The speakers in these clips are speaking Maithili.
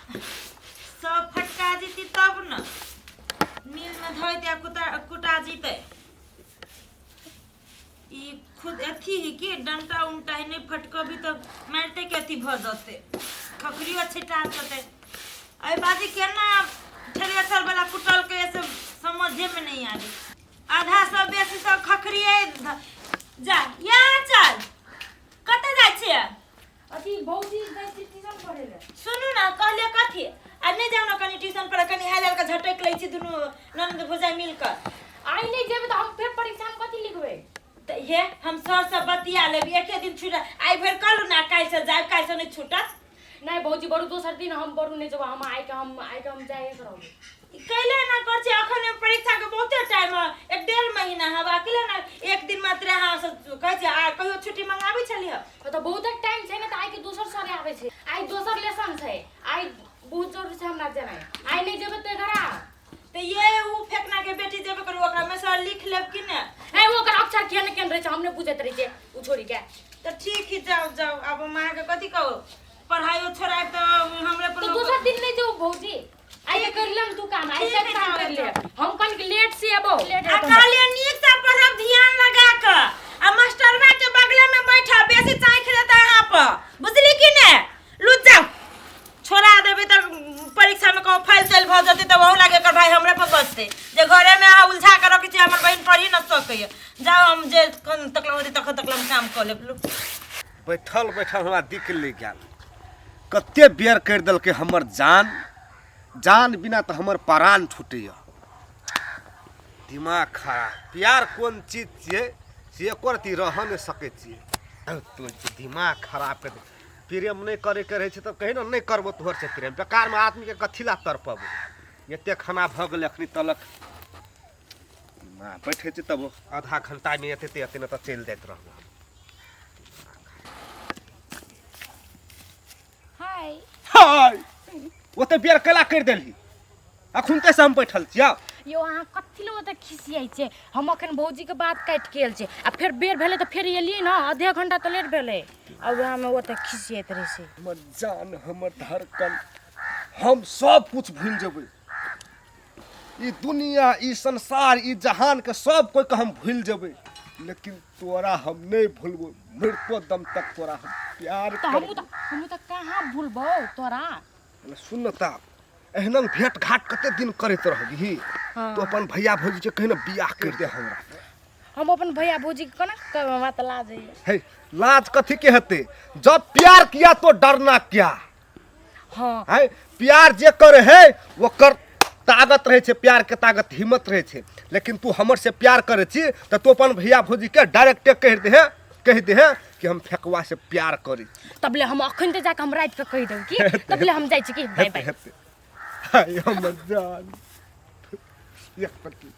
सब फटका जेती तब न मिल में धोइ दे कुटा कुटा जीते। ई खुद अथी है कि डंटा उंटा है नहीं फटकबी तो मारते के अथी भ जते खखरियो छिटा जते। अरे बाजी केना थ्रेसर वाला कुटल के से समझे में नहीं आवे। आधा सब बेसी सब खखरिए जा यहाँ चल कतऽ जाइ छियै? अथी भौजी जाइ छी ट्यूशन पढ़ै लए। सुनू ने कहलियै कथी आ नहि जाउ ने कनि ट्यूशन पर कनि हाल हाल के झटकि लै छी दुनू ननद भौजाइ मिल कऽ। आइ नहि जेबै तऽ हम फेर परीक्षामे कथी लिखबै? तऽ हे हम सर से बतिया लेब एके दिन छूट आइ भरि कहलहुँ ने काल्हिसँ जायब काल्हिसँ नहि छूटत। नहि भौजी बरू दोसर दिन हम बरू नहि जेबै हम आइके हम जाइए के रहबै। कैले ना कर छी अखन परीक्षा के बहुते टाइम है एक डेढ़ महीना है अकेले ना एक दिन मात्र अहाँ सब कहै छी आ कहियो छुट्टी मंगाबै छलियै? तऽ बहुत टाइम छै ने तऽ आइ के दोसर सर आबै छै आइ दोसर लेसन छै आइ बहुत जरूरी छै हमरा जेनाइ आइ नहि जेबै तऽ घरा। तऽ ये उ फेकना के बेटी जेबे करू ओकरा में सर लिख लेब कि ने? ए ओकर अक्षर केहन केहन रहै छै हम नहि बुझैत रहै छियै उ छोड़ी के। तऽ ठीक है जाओ जाओ आब हम अहाँके कथी कहू पढ़ाइयो छोड़ायब तऽ हमरे पर तऽ दोसर दिन नहि जेबौ भौजी आइ के कर लेम तू काम आइ सब काम कर ले हम कनिक लेट से अबौ। आ कहलियै नीक से पढ़ब ध्यान लगा कऽ आ मास्टरवा के बगले में बैठा बेसी चाँखि देता अहाँ पर बुझली कि ने? लुच जाओ छोड़ा देबै तऽ परीक्षा में कहूँ फाइल ताइल भऽ जेतै तऽ वहू लागे एकर भाई हमरे पर बजतै जे घरे में अहाँ उलझा कऽ रखै छी हमर बहिन पढ़ी न सकैए। जाओ हम जे कन तकलम होतै तखन तकलम काम कऽ लेब। लू बैठल बैठल हमरा दिक लागि गेल कते बेर करि देलकै हमर जान जान बिना तऽ हमर प्राण छूटैए। दिमाग खराब प्यार कोन चीज छियै से एको रत्ती रह नहि सकै छियै। तो दिमाग खराब कर प्रेम नहि करैके रहै छै तऽ कही ने नहि करबो तोहर से प्रेम बेकारमे आदमीके कथी लए तड़पबै। एते खाना भऽ गेलै अखनी तलक बैठै छी तब आधा घंटामे एते तऽ एते नहि तऽ चलि जाइत रहबो। हाय हाय ओते बेर कैला करि देलही अखन ते से हम बैठल छियै। यौ अहाँ कथी लए ओते खिसियाइ छियै? हम अखन भौजीके बात काटि के आयल छियै आ फेर बेर भेलै तऽ फेर एलियै ने आधे घंटा तऽ लेट भेलै आ वएहमे ओते खिसियाइत रहै छै। हमर जान हमर धड़कन हम सब कुछ भूलि जेबै ई दुनिया ई संसार ई जहान के सब कोई के हम भूलि जेबै लेकिन तोरा हम नहीं भूलबो मृत्यु दम तक तोरा हम प्यार तऽ हमहूँ तऽ कहाँ भूलबौ तोरा। सुन न ता एहना भेंट घाट कते दिन करैत रहबही? हाँ। तो अपन भैया भौजी के कही ना बियाह कर दे हमरा। हम अपन भैया भौजी के कोना कहबै हमरा तऽ लाज होइए। हे लाज कथी के हेतै? जब प्यार किया तो डरना क्या? हाँ। है प्यार जे करे है ओकर ताकत रहे छै प्यार के ताकत हिम्मत रहे छै लेकिन तू हमर से प्यार करे छी तऽ तू अपन भैया भौजी के डायरेक्टे कहि दे है कि हम फेकवा से प्यार करी। तबले हम अखन ते जाके हम राति के कहि देब की तबले हम जाइ छी की बाय बाय। हेतै हाय हमर जान एक पट्टी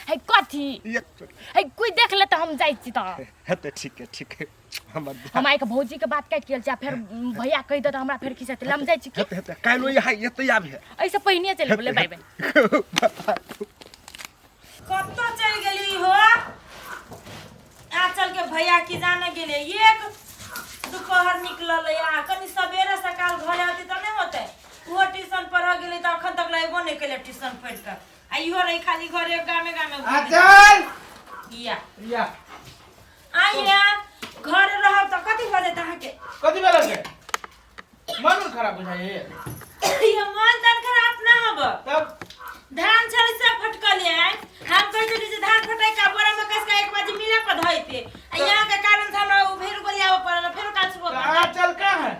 है कथी एक पट्टी है कोई देख ले तऽ हम जाइ छी तऽ हेतै ठीक है ठीक है हमर हम आइ के भौजी के बात काटि गेल छी आ फेर भैया कहि देत हमरा फेर खिसेतै हम जाइ छी की हेतै हेतै काल्हि यहाँ एतै आबि है एहिसँ पहिने चलि गेलै बाय बाय। कतऽ चलि गेली हो? आंचल के भैया की जाने गेले एक दोपहर निकलल आ कनि सवेरे सकाल घरे होती तऽ नहि होतै। ओहो ट्यूशन पढ़ऽ गेलै तऽ अखन तक अयबो नहि केलै ट्यूशन पढ़ि कऽ आ इहो रही खाली घरे गामे गामे घुमै। आंचल या या आइया घर रहब तऽ कथी भऽ जेतै अहाँके? कथी भेल से मन उन खराब बुझाइए? ये मन तन खराब ना हब। तब धान छड़ी सब फटकल है हम कहै छली जे धान फटै का बोरा में कस के एक बजे मिला पर धइते आ यहाँ के कारण से हमरा उ फेर गोलियाबऽ पड़ल फेर काल सुबह तऽ आंचल कहाँ है?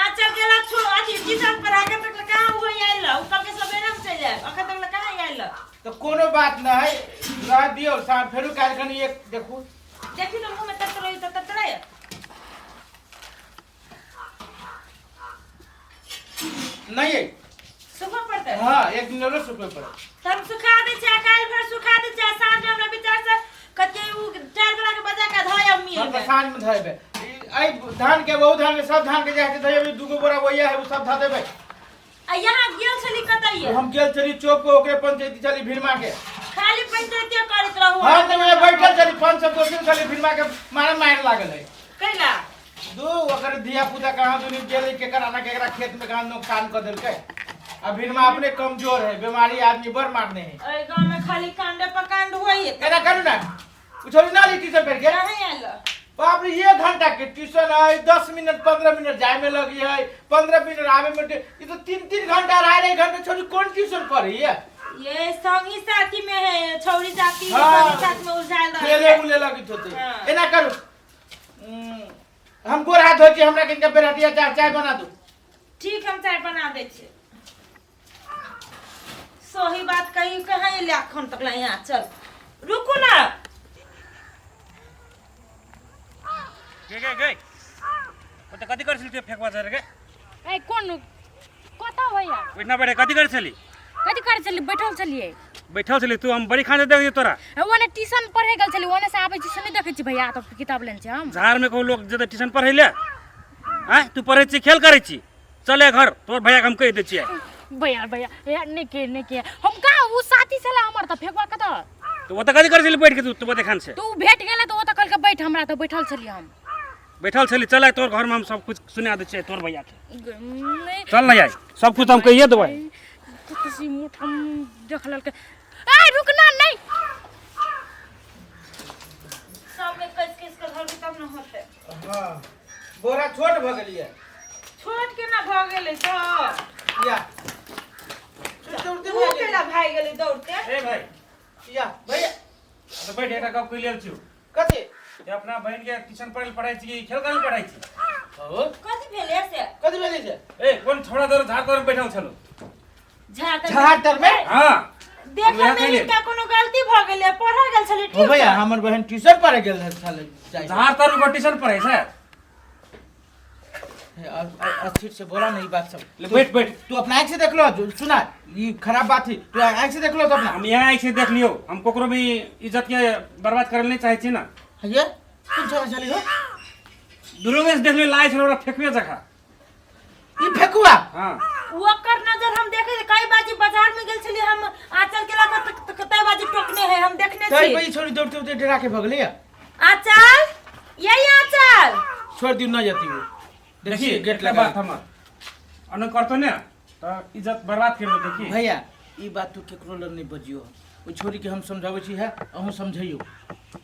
आंचल गेलक छो अथी ट्यूशन पर आके तक कहाँ हुआ आयल उ कल के सवेरे हम चलि जायब अखन तक कहाँ आयल। तऽ कोनो बात नहि रह दियौ साँझ फेरो काल्हि कनि एक देखू। देखी तो मुंह में तत रही तो तत रही नहीं है सुखो पड़तै। हाँ एक दिन औरो सुखबे पड़त। तऽ हम सुखा दै छियै आ काल्हि भरि सुखा दै छियै आ साँझमे हमरा विचार से कते उ टायर वाला के बजा के धोय मिल हम तऽ में। साँझ में धोएबै। एहि धान के बहुत धान के सब धान के जाके धोएबै दूगो बोरा वही है उ सब धो देबै। आ यहाँ गेल छली कतऽ? हम गेल छली चौक पर ओकरे पंचायती छली भीरमा के। खाली पंचायती करैत रहू। हाँ तऽ मैं बैठल छली पंच सब दोसर छली भीरमा के मारे मार लागल है। कैला? दू ओकर धिया पुता कहाँ दुनी गेलै, केकर आना केकरा खेत में कहाँ नुकसान कर देलकै। आ भिनमा अपने कमजोर है, बीमारी आदमी बड़ मारने है। एहि गाँव में खाली कांडे पर कांड होइ है। एना करू ना, उ छोरी ना ली ट्यूशन पढ़ के। कहाँ आयल? बाप रे, 1 घंटा के ट्यूशन है, 10 मिनट 15 मिनट जाए में लगी है, 15 मिनट आवे में, ये तो 3-3 घंटा 2.5 घंटा छोरी कौन ट्यूशन पढ़ी है? ये संगी साथी में है छौरी जाती। हाँ। संगी साथ में उलझायल रहै। खेले उले लगी होते। हाँ। एना करू, हम गोर हाथ धोइ छी, हमरा किनका बेरहटिया चाय चाय बना दू। ठीक, हम चाय बना दै छियै। सही बात कही, कहाँ एलै अखन तक ला यहाँ? चल, रुकू ना। गे गे गे, ओतऽ कथी करै छली तू फेकवा चढ़ के? ए कोन कतऽ भैया? ओहिना बैठे कथी करै छली? कथी करै छलियै? बैठल छलियै। बैठल छली तू? हम बड़ी खान से देख तोरा। ओने ट्यूशन पढ़े गेल छलियै, ओने से आबै छी से नहि देखै छी भैया, तब किताब लेने छी हम। झाड़ में कहू लोग जेतै ट्यूशन पढ़ै ले, आँय तू पढ़ै छी खेल करै छी? चले घर, तोर भैया के हम कहि दै छियै। भैया भैया, ए नहि के नहि के, हम कहाँ, उ साथी छलै हमर। तऽ फेकवा कतऽ? तऽ ओतऽ कथी करै छली बैठ के तू? तू ओतऽ खान से तऽ उ भेट गेलै तऽ ओतऽ कहलकै बैठ हमरा, तऽ बैठल छलियै हम। बैठल छली? चल तोर घर में हम सब कुछ सुना दै छियै तोर भैया के। नहि। चल ना यार, सब कुछ हम कहिए देबै। कतऽ मोट हम देख लेलकै। ए रुक ना, नहि। सबके कस कस के धरबी तब न होतै। हाँ, बोरा छोट भऽ गेलियै। छोट केना भऽ गेलै तऽ? या दौड़ते उ भऽ गेलै। केना भागि गेलै दौड़ते? ए भाई। या भैया। तऽ बैठ, एकटा गप कहि लेल छियौ। कथी? जे अपना बहिन के ट्यूशन पढ़ै पढ़ाइ छी कि खेल करै पढ़ाइ छी? हो। कथी भेलै से? कथी भेलै से? ए कोन छोड़ा दर झाड़ तर बैठल छलो? झाड़ झाड़ तर में? हाँ। देख हम इएह में कहलियै। हिनका कोनो गलती भऽ गेलै, पढ़ऽ गेल छलै। हो ठीक भैया, हमर बहन ट्यूशन पढ़े गेल छलै जाइ। झाड़ तर में ट्यूशन पढ़ै छै? अस्थिर से बोला नहीं बात सब। ले बैठ बैठ। तू अपना आँख से देख लो, सुना ई खराब बात है, तू आँख से देख लो तो अपना। हम यहाँ आइ छै देख लियौ, हम ककरो भी इज्जत के बर्बाद करे नहीं चाहै छी ना। ये कोन छोरा छली हो? दुनू से देख लियौ, लाइ छल ओकरा फेकबे जखा। ई फेकुआ? हाँ। ओकर नजर हम देखे कई बाजी बाजार में गेल छलियै हम आंचल के लगा कतई बाजी टोकने है, हम देखने तई छी। पे छोरी दौड़ते दौड़ते डरा के भगले। आंचल, यही आंचल। छोड़ दियो न जती वो। देखिए गेट एकटा लगा। बात हमर अन करतो ने तऽ इज्जत बर्बाद कर दे, देखी। भैया, ई बात तू केकरो लग नहीं बजियो। ओ छोरी के हम समझाबै छी है, अहूँ समझैयो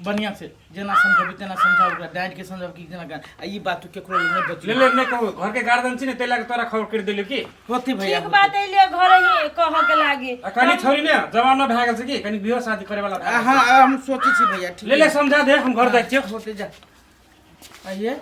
बढ़िया से, जेना समझेबै तेना समझाउ ओकरा, डाँटि के समझाउ कि जेना आ ई बात तू केकरो लग नहीं बजियो। ले ले, नहीं कहू, घर के गार्जियन छी ने तै लए तोरा खबर कर देलियो की। होती भैया। ठीक बात एलियै घर ही कह के लागी। आ कनी छोरी ने जवान भए गेल छै की, कनी बियाह शादी करे वाला भए गेल हाँ छै। हम सोचै छी भैया, ठीक। ले ले, समझा दे, हम घर जाइ छियौ। होते जा। आइए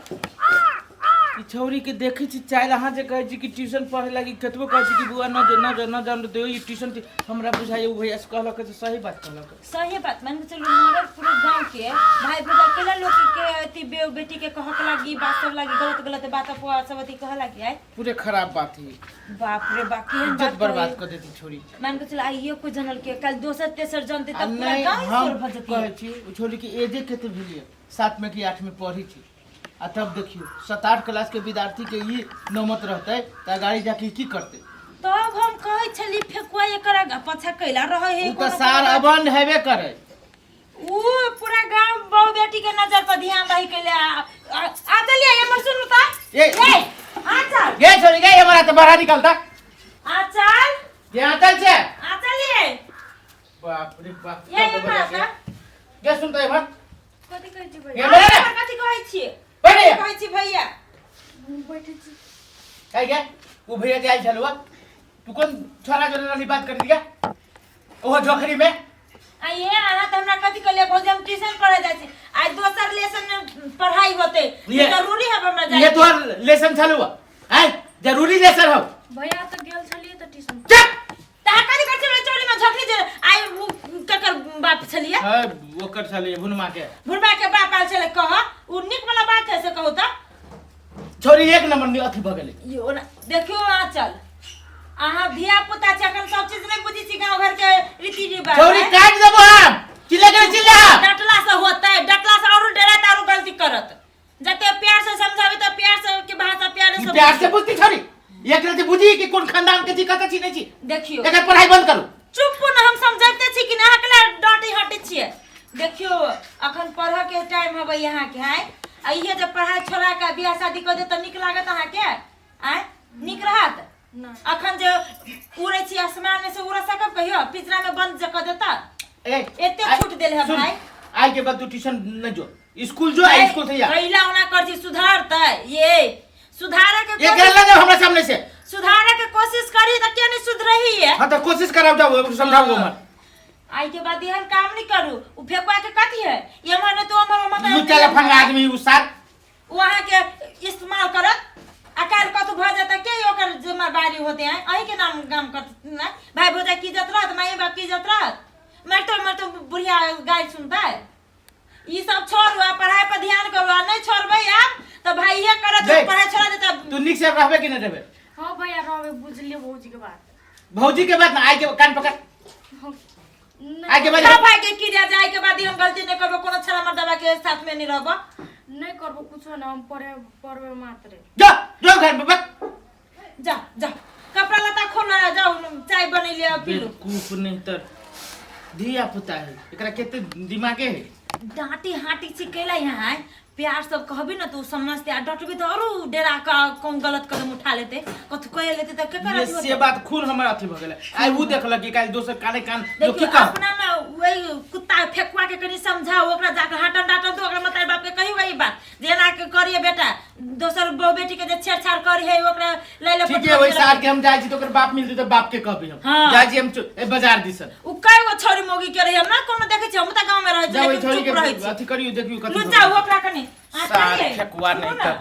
ई छौरी के देखै छी चालि, अहाँ जे कहै छी कि ट्यूशन पढ़े लागी, कतबो कहै छी कि बौआ न जो न जो न जान दियौ ई ट्यूशन, हमरा बुझाइए ओ भैया से कहलक से सही बात कहलक। सही बात मान के चलू, मरल पूरे गांव के भाई भौजा केला लोग के अथी बे बेटी के कहक लागी बात सब लागी, गलत गलत बात अफवाह सब अथी कह लागी आय। पूरे खराब बात है। बाप रे बाप, केहन इज्जत बात बर्बाद कहै। कर देती छोरी। मान के चलू आइयो कोई जानल के कल दोसर तेसर जानते आ तब पूरा नहीं गांव हम शोर भऽ जतियै। कहै छी ओ छोरी के एजे कते भेलियै, 7 में कि 8 में पढ़ी छी, आ तब देखियौ 7-8 क्लास के विद्यार्थी के ई नौमत रहतै तऽ गाड़ी जाके की करतै? तब हम कहै छली फेकुआ एकर आगा पाछा कैला रहै है। उ तऽ सार अबंड हेबे करै। उ पूरा गांव बहु बेटी के नजर पर ध्यान रही के ले आ चलिए हमर सुनू त। ए। ए आ चल। गे छोरी गे, हमरा तऽ बाहर निकलता। आ चल। गे आ चल से। आ चलिए। बाप रे बाप। ये हमरा त गे सुन तऽ एमहर। कथी कहै छी भैया? गे हमरा रे। कथी कहै छी? बैठ। कहै छी भैया? बैठै छी। काहे गे उ भैया जे आयल छलुआ, तू कोन छोरा जोरे रहली बात कर दिया ओहो झोखरी में? आ ये अहाँ तऽ हमरा कथी कहलियै भौजी, हम ट्यूशन पढ़े जाइ छी, आइ दोसर लेसन पढ़ाई होतै, ये- जरूरी है हमरा ये जाय। तोहर लेसन छलुआ आय, जरूरी लेसन हौ? भैया तऽ गेल छलियै तऽ ट्यूशन। चुप। तऽ अहाँ कथी करै छलियै चोरी में झोकरी जे आइ उ ककर बाप छलियै? है ओकर छलै भुनमा के। भुरमा के बाप आयल छलै कह, उ नीक वाला बात है से कहू तऽ? छोरी एक नंबर नि अथी भऽ गेलै। यो ना देखियौ आंचल, अहाँ धिया पुता छै, अखन सब चीज नहि बुझै छी गाँव घर के रीति रिवाज। छोरी काटि देबो हम, चिल्ला के चिल्ला। डटला से होतै? डटला से औरो डरात औरो गलती करत। जते प्यार से समझाबी तऽ प्यार से के भाषा प्यार से ई प्यार से बुझती छोरी? एक रति बुझी कि कोन खानदान के छी, कतऽ छी नहि छी। देखियौ। एकर पढ़ाई बंद करू। चुप न, हम समझाबते छी कि ना, अहाँ केला डांटी हटे छियै? देखियौ अखन पढ़ऽ के टाइम हबै अहाँके है, आ इहे जे पढ़ाई छोड़ा के बियाह शादी कऽ दे तऽ नीक लागत अहाँके? आँय, नीक रहत? नहि। अखन जे उड़ै छी आसमान में से उड़ सकब कहियो? पिंजरा में बंद जे कऽ देता। ए, एते छूट देल है सुन, भाई। आइ के बाद तू ट्यूशन न जो, स्कूल जो आ स्कूल से आ। कैला ओना कर छी सुधारतै, ये सुधारे के ये कोशिश गेल ना हमरा सामने से। सुधारे के कोशिश करी त के नहीं सुधरही है। हां, त कोशिश कराउ, जाओ समझाओ हमर। आई के बाद एहन काम नहीं करू। उ फेकुआ के कथी है, ये माने तो हमर मत लुच्चा लफंगा आदमी उ साथ उ अहाँ के इस्तेमाल करत आ काल्हि कतौ भऽ जाता के ओकर जिम्मेदारी होते हैं? अहीं के नाम गाम करत ना, भाई भौजाई की इज्जत रहत, माई बाप की इज्जत रहत? मरतो मरतो बुढ़िया गाय सुनतै। ई सब छोड़ू आ पढ़ाई पर ध्यान करू। आ नहीं छोड़बै आब तऽ भाई इहे करत, देख। पढ़ाई छोड़ा देता। तू नीक से रहबे कि नहीं रहबे? हाँ भैया, रहबे। बुझलिए भौजी के बात। भौजी के बात ना, आइ के कान पकड़। नहीं। आइ के बाद सब भाई के क्रिया जाय के बाद हम गलती नहीं करबो, कोनो छड़ा मर्दबा के साथ में नहीं रहबो। नहीं करबो कुछो ना, हम पढ़े पढ़बे मात्र। जो जो घर में बस। जा जा, कपड़ा लत्ता खोल, जाओ चाय बनैले आ पी लो। बेवकूफ नहीं तर धिया पुता है, एकरा केते दिमागे है। डांटी हाटी छी कैला यहाँ है? प्यार सब कहबी ना तो समझते, आ डटबी तो औरो डेरा का कौन गलत कदम उठा लेते, कथु कह लेते त के ये करत से बात खून हमर अथी भ गेलै। आइ उ देखलक कि काल्हि दोसर काने कान जो की देखियो कह। अपना ना वही कुत्ता फेकुआ के कनी समझाओ, ओकरा जाके हटन डाटन दो। ओकरा मतार बाप के कहियो ई बात जे एना के करिए बेटा, दोसर बहु बेटी के जे छेड़छाड़ करी है ओकरा लै ले। ठीक है, वही सार के हम जाइ छी त ओकर बाप मिलतै त बाप के कहबी हम। हाँ। जाइ छी हम बाजार दिसन। उ कय गो छौरी मोगी के रही, हम ना कोनो देखै छी, हम त गांव में रहै छी, जा ओहि लेकिन छोरी चुप के रहै छी। अथी करियो, देखियो कथी लुच्चा ओकरा कनी आ सार करिए। फेकुआ सुनू नहीं ना। तर।